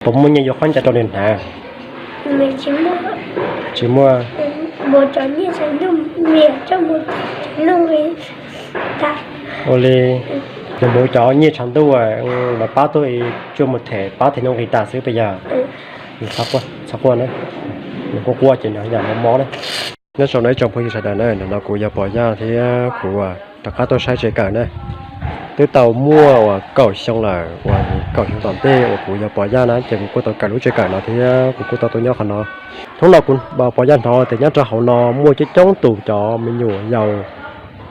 Puas muaj nyiaj yuav khaub ncaws rau nws hnav? Tsis muaj. Ua li, nws muab cov nyiaj tshav ntuj los pab tuaj, coj mus them pab them nuj nqis tas xwb puas yog? Txhob quaj, nws quaj quaj ces nws yam mob mob na. Nyob zoo no ib tsoom phooj ywg sawv daws na, ntawm no kuv yog Pov Yaj thiab kuv rov qab tuaj saib tsev kawm na. Twb tau muaj uas kaum xyoo lawm, uas kaum xyoo tom ntej uas kuv yog Pov Yaj na ces kuv kuj tau kawm lub tsev kawm no thiab kuv kuj tau tuaj nyob qhov no. Hnub no kuv Pov Yaj hnov tias nyob rau hauv no muaj coob coob tus cov me nyuam yaus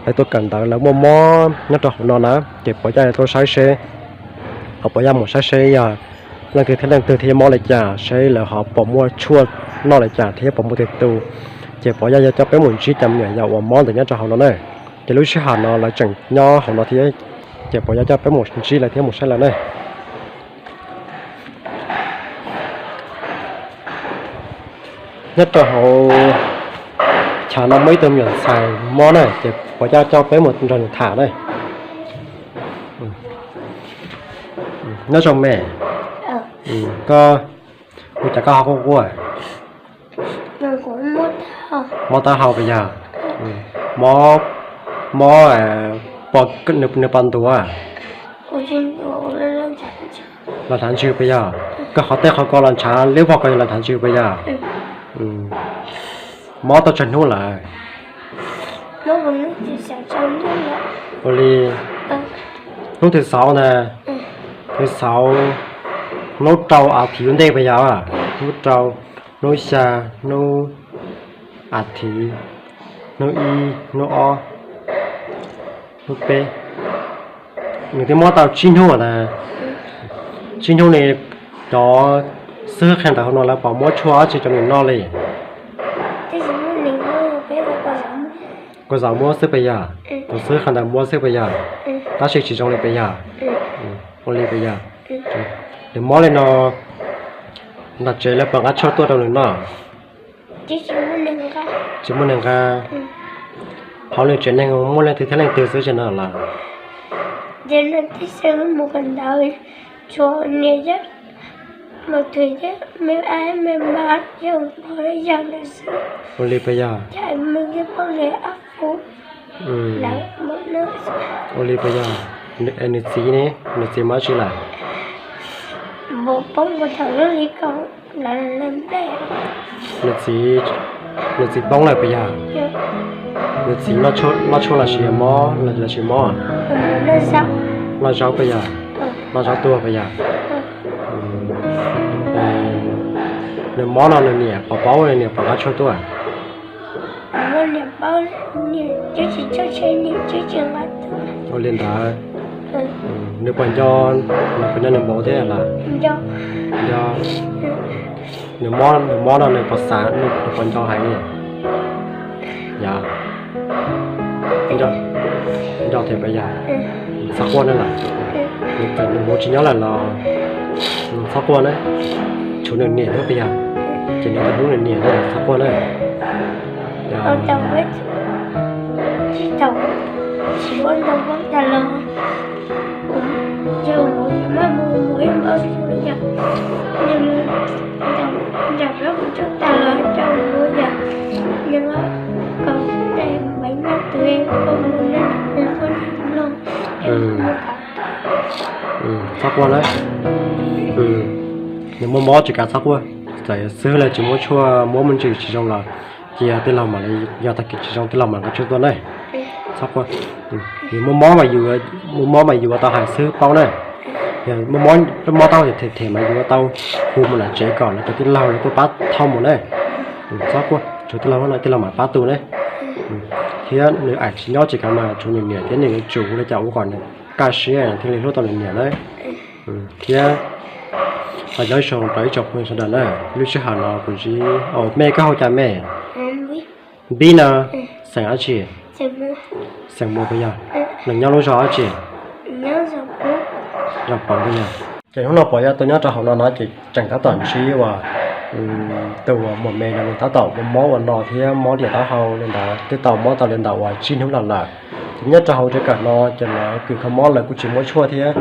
lawv tuaj kawm ntawv lawv muaj mob nyob rau hauv no na, ces Pov Yaj tuaj saib seb, ho Pov Yaj mus saib seb yog leej twg thiab leej twg thiab mob li cas, seb lawv ho puas muaj tshuaj noj li cas thiab puas muaj twg tu. Ces Pov Yaj yuav coj peb mus ntsib cov me nyuam yaus uas mob ntawd nyob rau hauv no na. Ces lub sij hawm no lawv tseem nyob hauv no thiab, ces Pov Yaj coj peb mus ntsib lawv thiab mus saib lawv na. Nyob rau hauv chav no muaj ib tug me nyuam ntxhais mob na, ces Pov Yaj coj peb mus nrog nws tham na. Nyob zoo me, koj, ua cas koj ho quaj quaj? Mob taub hau puas yog? Mob, mob, nws puas ntuav? Los hnav ntswg puas yog? Koj qhov teb qhov ko los ntshav liab vog ko los hnav ntswg puas yog? Mob tau tsawg hnub lawm? Ua li, hnub thứ sáu ntag, thứ sáu, hnub rau a thiv ua ntej puas yog? Hnub rau, hnub xya, hnub a thiv, hnub ib, hnub ob, hnub peb, nws twb mob tau tsib hnub lawm. Tsib hnub li, cov xib hwb qhia ntawv hauv no lawv puas muab tshuaj dab tsi rau nws noj li? Kuv zaum muab xwb puas yog? Tus xib hwb qhia ntawv muab xwb puas yog? Tab sis tsis zoo li puas yog? Ua li puas yog? Nws mob li no, nram tsev lawv puas nqa tshuaj tuaj rau nws noj? Tsis muaj neeg nqa. Hauv nws tsev neeg muaj leej twg thiab leej twg xwb tsev no lawm? Ua li puas yog? Ua li puas yog? Nws txiv ne, nws txiv mob tsi lawm? Nws txiv, nws txiv poob lawm puas yog? Nws txiv noj tshuaj los sis mob, los sis mob? Noj zaub puas yog? Noj zaub tuag puas yog? Nws mob no nws niam puas paub, nws niam puas nqa tshuaj tuaj? Ua li ntawd, nws puas nco, nws puas nco nws vauv thiab lawm? Nco. Nws mob, nws mob no nws puas xav, nws puas nco heev li? Yog, nco thiab puas yog? Txhob quaj na lawm. Nws txawm nws vauv tsis nyob lawm los txhob quaj na. Tshuav nws niam thiab puas yog? Ces nws tau hlub nws niam na, txhob quaj na. Txhob quaj na. Nws muaj mob tsis kav txhob quaj. Txawm xib hwb lawv tsis muab tshuaj, muab me ntsis tsis zoo los cia tij laug mam li, yog tag kis tsis zoo tij laug mam nqa tshuaj tuaj na. Txhob quaj. Yus muaj mob mas yus, muaj mob mas yus ua tau hais xib hwb paub na. Yog muaj mob, mob tau them them mas yus ua tau hu mus nram tsev kom lawv cov tij laug lawv tuaj pab thauj mus na. Txhob quaj, tshuav tij laug no tij laug mam pab tu na. Thiab nws aim tsis nyob tsis kav mas tshuav nws niam thiab nws yuav tsum ua li cas ua kom nws kaj siab thiaj li hlub tau nws niam na. Thiab nyob zoo rau ib tsoom phooj ywg sawv daws na, lub sij hawm no kuv ntsib, me koj hu cas me? Npib no, xeem dab tsi? Xeem Muas puas yog? Nws nyob lub zos dab tsi? Zos Pov puas yog? Ces hnub no Pov Yaj tuaj nyob rau hauv no no ces tseem tab tom ntsib uas tus uas muam me no nws tab tom mob ua no thiab mob liam taub hau li ntawd twb tau mob tau li ntawm uas tsib hnub los lawm. Ces nyob rau hauv tsev kawm no ces lawv kws kho mob lawv kuj tsis muab tshuaj thiab,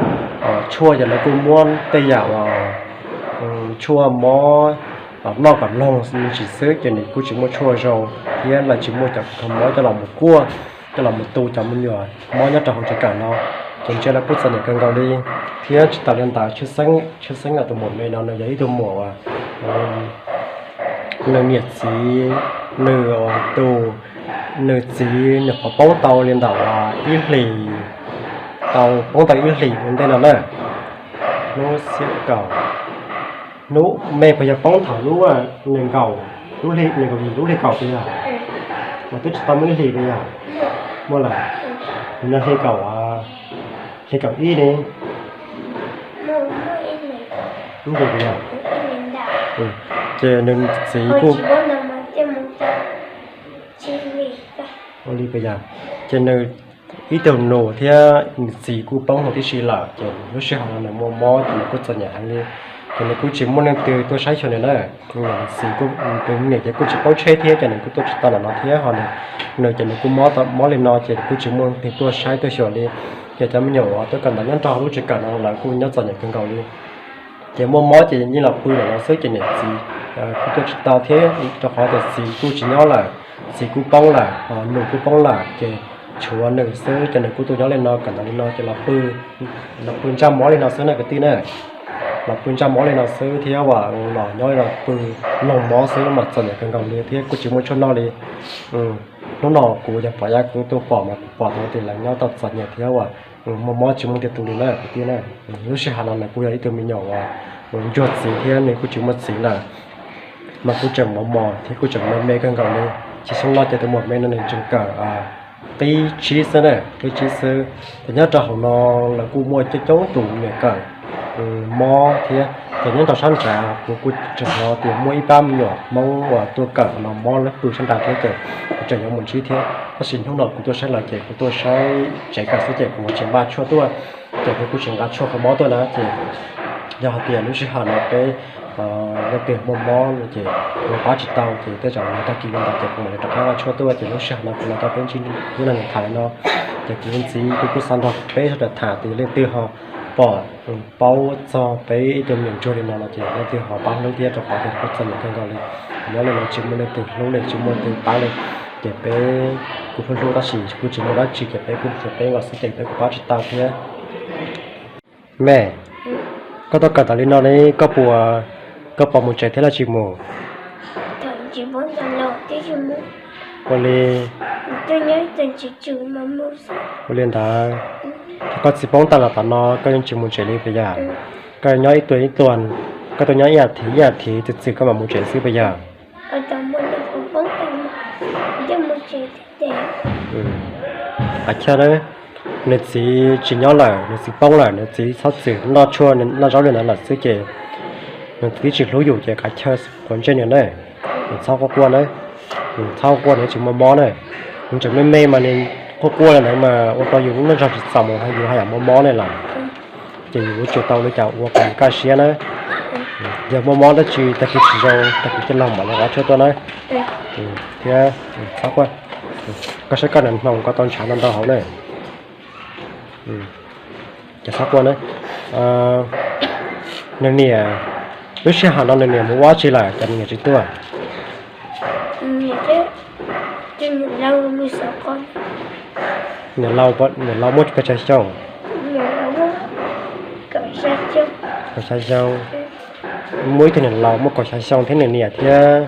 tshuaj ces lawv kuj muab tej yam uas tshuaj mob noj kom loog me ntsis xwb ces nws kuj tsis muaj tshuaj zoo thiab lawv tsis muaj cov kws kho mob coj los mus kuaj, coj los mus tu cov me nyuam mob nyob rau hauv tsev kawm no. Ces ntshe lawv kuj txom nyem kawg nkaus li. Thiab tsis tas li ntawd, Tshwj Xeeb, Tshwj Xeeb no tus muam me no nws yog ib tug muam uas nws niam txiv, nws tus, nws txiv nws poob tau li ntawm ib hlis, tau poob tau ib hlis ua ntej no na. Hnub xiab kaum, hnub me puas yog poob thaum lub nees nkaum, lub hli nees nkaum yim lub hli kaum puas yog? Mas twb tsis tau muaj ib hlis puas yog? Muaj lawm. Nws no hli kaum, hli kaum ib ne. Ib hlis puas yog? Ces nws txiv kuj, ua li puas yog? Ces nws ib tug nus thiab nws txiv kuj poob huv tib si lawm ces lub sij hawm no nws muaj mob ces nws kuj txom nyem heev li. Ces nws kuj tsis muaj leej twg tuaj saib xyuas nws na. Nws txiv kuj, nws niam ces kuj tsis paub tsheb thiab ces nws kuj tuaj tsis tau ntawm no thiab ho nws, nws ces nws kuj mob, mob li no ces kuj tsis muaj leej twg tuaj saib tuaj xyuas li. Ces cov me nyuam uas tuaj kawm ntawv nyob rau lub tsev kawm no lawv kuj nyob txom nyem kawg nkaus li. Ces muaj mob ces yeej los pw ntawm no xwb ces niam txiv kuj tuaj tsis tau thiab rau qhov tias txiv kuj tsis nyob lawm, txiv kuj poob lawm, nus kuj poob lawm ces tshuav nws xwb ces nws kuj tuaj nyob li no kawm ntawv li no ces los pw, los pw ntsaj mob li no xwb na kwv tij na. Los pw ntsaj mob li no xwb thiab uas los nyob li no pw loog mob xwb mas txom nyem kawg nkaus li thiab kuj tsis muaj tshuaj noj li. Hnub no kuv yog pom, yog kuv tuaj pom mas kuv pom tau tias lawv nyob tau txom nyem thiab uas muaj mob tsis muaj leej twg tu li na kwv tij na. Lub sij hawm no nws kuj yog ib tug me nyuam uas ntsuag txiv thiab nws kuj tsis muaj txiv lawm, mas kuj tseem mos mos thiab kuj tseem me me kawg nkaus li. Ces xyoo no ces tus muam me no nws tseem kawm qib tsib xwb na, qib tsib xwb. Ces nyob rau hauv no lawv kuj muaj coob coob tus me nyuam kawm mob thiab. Ces nyob rau sab nrad kuv kuj tseem hnov tias muaj ib pab me nyuam Hmoob uas tuaj kawm no mob lawv pw sab nrad thiab ces kuv tseem yuav mus ntsib thiab. Tab sis hnub no kuv tuaj saib lawv ces kuv tuaj saib tsev kawm xwb ces kuv tsis nqa tshuaj tuaj. Ces kuv kuj tsis nqa tshuaj kho mob tuaj na ces yog hais tias lub sij hawm no peb leej twg muaj mob no ces kuv pab tsis tau ces tej zaum nws tag kis li ntawd ces kuv mam li rov qab nqa tshuaj tuaj ces lub sij hawm no kuv los rau peb ntsib ib leeg tham li no. Ces kuv ntxiv kuv kuj xav nrog peb sawv daws tham tias leej twg ho pom paub txog peb ib tug me nyuam ntsuag li no no ces leej twg ho pab hlub thiab rau qhov tias kuj txom nyem kawg nkaus li. Nyob li no tsis muaj leej twg hlub li tsis muaj leej twg pab li. Ces peb kuj hlub hlub tab sis kuj tsis muaj dab tsi ces peb kuj tsuas peb nkaus xwb ces peb kuj pab tsis tau thiab. Me, koj tuaj kawm tas li no ne koj puas, koj puas mus tsev thiab los tsis mus? Ua li, ua li ntawd, koj txiv poob tag los tom no koj yeej tsis mus tsev li puas yog? Koj nyob ib tuas ib tuas, koj tuaj nyob ib as thiv ib as thiv txwm txwm koj mam mus tsev xwb puas yog? Qhov chaw na, nws txiv tsis nyob lawm, nws txiv poob lawm, nws txiv txhob txwm noj tshuaj noj zaub li ntawd lawm xwb ces nws txiv tsis hlub yus ces kav chaw quav ntsej nws na. Nws txhob quaj quaj na, nws txhob quaj, nws tsis muaj mob na. Nws tseem me me mas nws quaj quaj li ntawd mas ua rau yus lub neej zog tsis txaus mus yus haj yam muaj mob ne lawm. Ces yus yuav tsum tau li cas ua kom kaj siab na. Yog muaj mob dab tsi tag kis tsis zoo tag kis coj los mam li nqa tshuaj tuaj na. Thiab txhob quaj, koj saib koj niag hnoos koj tau ntshav ntau ntau hauv na. Ces txhob quaj na. Nws niam, lub sij hawm no nws niam mus ua dab tsi lawm ces nws niam tsis tuaj? Niam laus, niam laus muaj pes tsawg xyoo? Kaum xya xyoo. Muaj ib tug niam laus muaj kaum xya xyoo thiab nws niam thiab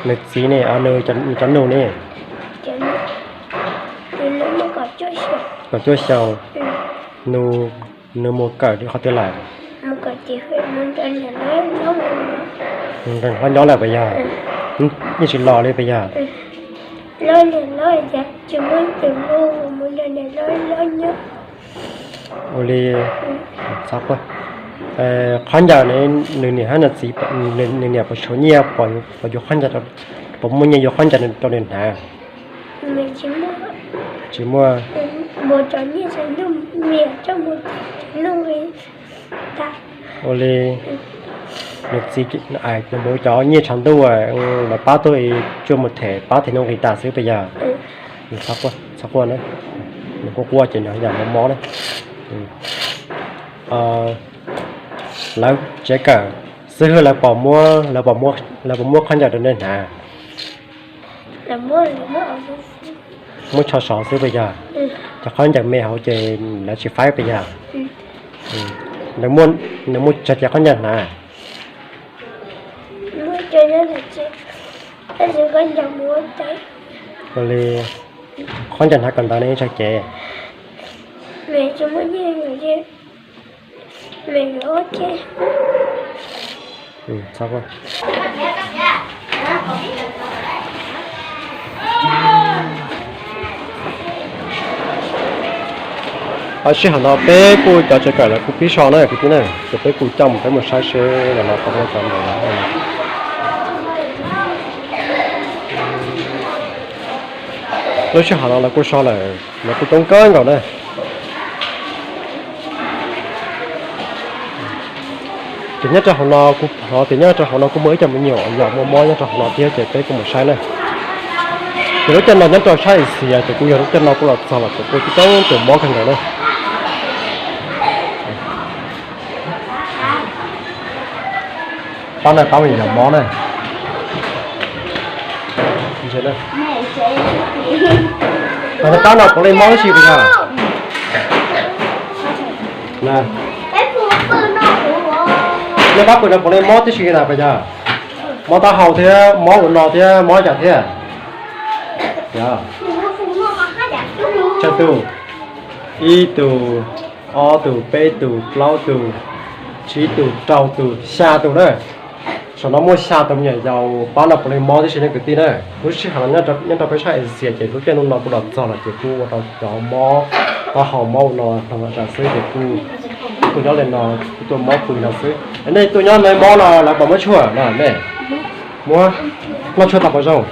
nws txiv ne, nws cov nus ne? Kaum cuaj xyoo. Nws mus kawm qhov twg lawm? Hlob nyob lawm puas yog? Yeej tsis los li puas yog? Ua li, txhob quaj. Qhov ncaws ne, nws niam hab nws txiv, nws niam puas tshuav nyiaj, puas yuav qhov ncaws, puas muaj nyiaj yuav qhov ncaws rau nws hnav? Tsis muaj. Ua li, nws txiv, nws mus cov nyiaj tshav ntuj lawv pab tuaj tsuas mus them pab them noog nqis tas xwb puas yog? Txhob quaj, nws quaj quaj ces nws yam mob mob na. Lawv tsev kawm Xib hwb, lawv pom muab, lawv pom muab, lawv pom muab khaub ncaws rau nej hnav? Muab tsho sov xwb puas yog? Cov khaub ncaws me hauv ces lawv tsis faib puas yog? Nws muaj, nws muaj tsawg cov khaub ncaws hnav? Ua li, khaub ncaws hnav kawm ntawv ne tsawg cev? Lub sij hawm no peb kuj cov tsev kawm lawv kuj pib so na kwv tij na, ces peb kuj coj mus peb mus saib seb los no tau cov ntawd. Lub sij hawm no lawv kuj so lawm, lawv kuj coob kawg nkaus na. Ces nyob rau hauv no kuv, ces nyob rau hauv no kuj muaj ib co me nyuam yog muaj mob nyob rau hauv no thiab ces peb kuj mus saib na. Ces lub caij no nyob rau sab Asia ces kuj yog lub caij no kuj los txog los ces kuj coob tus mob kawg nkaus na. Pab no pab me nyuam mob na. Pab no puav leej mob tib si puas yog? Nej pab pw no puav leej mob tib si na puas yog? Mob taub hau thiab mob ua no thiab mob cas thiab? Tsawg tus? Ib tus, ob tus, peb tus, plaub tus, tsib tus, rau tus, xya tus na. Saum no muaj xya tus me nyuam yaus pab no puav leej mob tib si nej kwv tij na. Lub sij hawm no nyob rau peb sab Asia ces lub caij ntuj no kuj los txog lawm ces kuj ua rau cov mob taub hau mob ua no hloov tsam xwb ces kuj, kuj nyob li no, kuj tuaj mob pw no xwb. Nej tuaj nyob no mob no lawv puas muab tshuaj no nej? Muab, noj tshuaj tau puas zoo?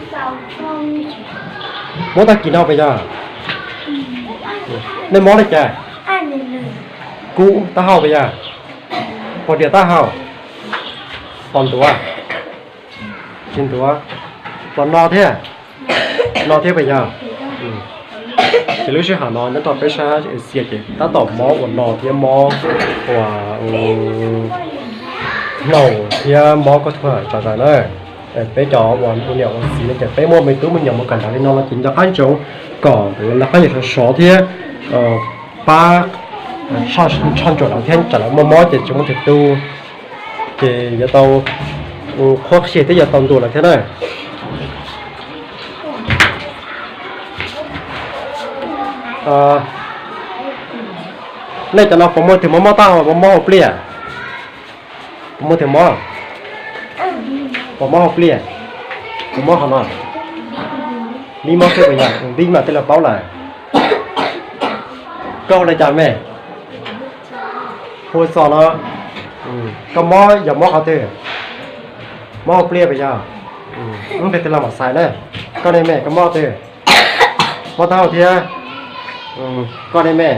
Muab tag kis no puas yog? Nej mob li cas? Kub taub hau puas yog? Pos diam taub hau? Pos ntuav? Tsis ntuav. Pos no thiab? No thiab puas yog? Ces lub sij hawm no nyob rau peb sab Asia ces tab tom mob ua no thiab mob ua hnaus thiab mob koj thuam tso zaws na. Peb cov uas ua niam ua txiv no ces peb muaj me tub me nyuam mus kawm ntawv li no no ces nco qab ntsoov kom nco qab yog sov sov thiab pab tsho ntsuam lawv thiab tsam lawv muaj mob ces tsis muaj twg tu, ces yuav tau qhuab qhia thiab yuav tau ntuas lawv thiab na. Nej cov no puas muaj tus mob mob taub hau, mob mob hauv pliaj? Puas muaj tus mob? Puas mob hauv pliaj? Puas mob qhov no? Vib mob xwb puas yog? Vib mas tej laus paub lawm. Koj hu li cas me? Hu Txos no. Koj mob yog mob qhov twg? Mob hauv pliaj puas yog? Ib pliag tej laus mam xaiv na. Koj ne me, koj mob qhov twg? Mob taub hau thiab? Koj ne me?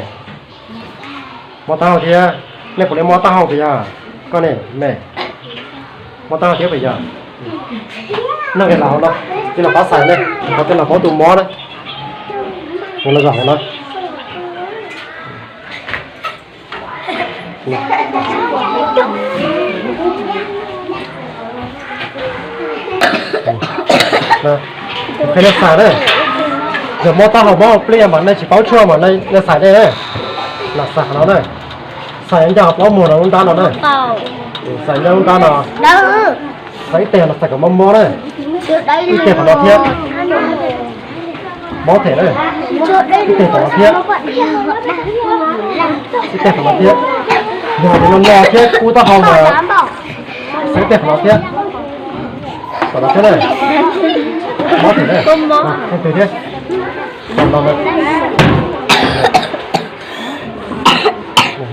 Mob taub hau thiab? Nej puav leej mob taub hau puas yog? Koj ne me? Mob taub hau thiab puas yog? Nug kiag los hauv no, tej laus pab xaiv ne, ho tej laus paub tus mob na. Mus los zaum hauv no. Kuv qhia nej xaiv na. Yog mob taub hau mob hauv pliaj mas nej tsis paub tshuaj mas nej xaiv dej na. Los xaiv qhov no na. Xaiv ncaj qhov plaub muag no lub nrab no na. Xaiv ncaj lub nrab no. Xaiv ib teg los xaiv kom mob mob na. Ib teg qhov no thiab. Mob them na. Ib teg tom no thiab. Ib teg tom no thiab. Yog hais tias no no thiab kub taub hau mas xaiv ib teg tom no thiab. Tom no thiab na. Mob them na. Leej twg thiab? Tom no na.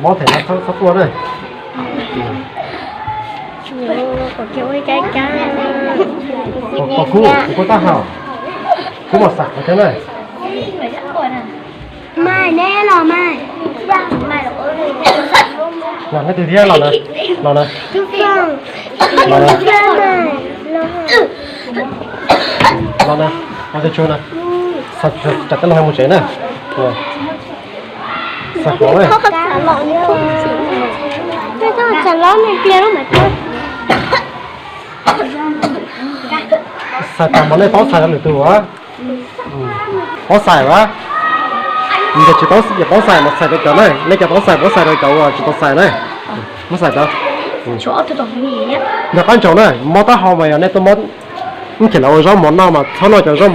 Mob them no txhob tuaj na. Kub, kub taub hau. Kub mos xas thiab na. Mas nej los mas. Los nej twg thiab los na. Los na. Los na. Los na. Los twg tsuag na. Tsam tej laus mus tsev na. Xav khov na. Tsam los ne pliag lub mas tuaj. Xais tas mas nej paub xais rau lwm tus a? Paub xais a? Ces tsis paub, paub xais mas xais rau cov na, nej cov paub xais paub xais rau cov uas tsis tau xais na. Muab xais rau. Nrog qab ntsaum na, mob taub hau mas yog nej tuaj mob, ib chim lawv ua zaub mov noj mas txhob noj cov, txhob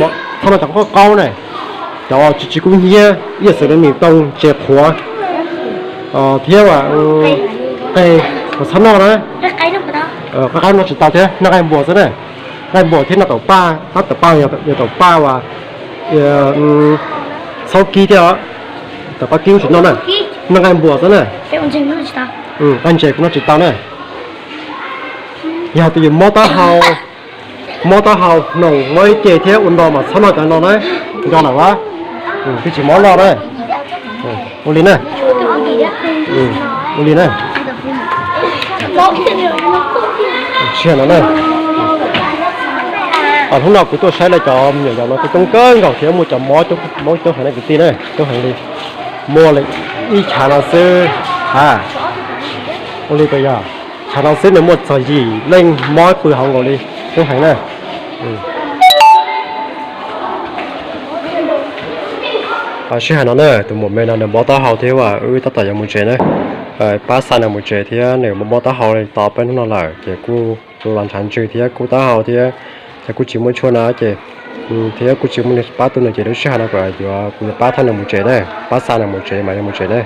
noj cov qaub qaub na, cov tsis tsis kub hnyiab, ib yam xws li mis tooj, tsev qhuav thiab qe, mas txhob noj na. Qab qaib noj tsis tau thiab, noj nqaij npuas xwb na. Nqaij npuas thiab noj taum paj, tab taum paj yog taum paj uas txhob kib thiab os. Taum paj kib kuj tsis noj na, noj nqaij npuas xwb na. Nqaij ntses kuj noj tsis tau na. Yog tus yus mob taub hau, mob taub hau, hnoos mob ib ce thiab ua nro mas txhob noj cov no na, nco lawm a. Twb tsis mob loj na. Ua li na. Ua li na. Tsis hais no na. Hnub no kuv tuaj saib lawv cov me nyuam yaus no kuj coob kawg nkaus thiab, muaj cov mob coob heev na kwv tij na, coob heev li. Muaj li ib chav no xwb a. Ua li puas yog? Chav no xwb nws muaj txog yim leej mob pw hauv nkaus li, coob heev na. Sij hawm no na tus muam me no nws mob taub hau thiab as, wb tab tom yuav mus tsev na. Pab xa nws mus tsev thiab, nws mob taub hau li tau peb hnub no lawm ces kuj los ntshav ntswg thiab kub taub hau thiab, ces kuj tsis muaj tshuaj na ces, thiab kuj tsis muaj neeg pab tu nws ces lub sij hawm no kuv yuav, kuv yuav pab thauj nws mus tsev na, pab xa nws mus tsev mas yuav mus tsev na.